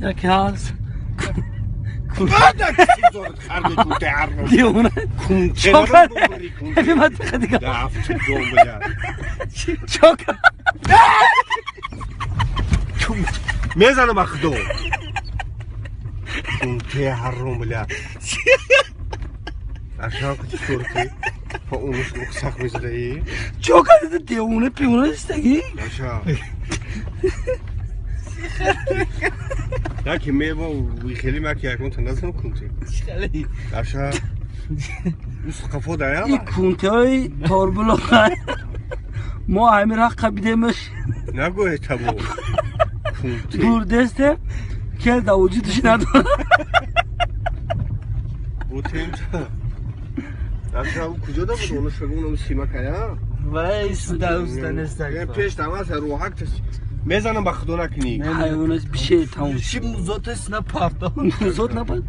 Яке ҳаст. Девона. Чокар. Чокар. Мезанам ба худо. Кунте ҳаром, бля. Ашан чикор ки? Па унус сах мезадаи? Чокар, девона пиёна истаги. Аша. Яки мево хеле маки якон таназам кунте. Аша. Ус қафо дая? И кунтеҳои торбулоқ мо ҳамин рақ қабидемаш. Нагӯе табо. Кунте. Бурдесте кел да вуҷудаш надорад. Бутемта. Аша, куҷо да буд? Она шагунам симакая? Вай, суда уста нестак. Пеш тамас рӯҳак мезанам ба худо накунӣ. Ҳайвонаш бише тамом. Чи музотес на парто. Музот напар.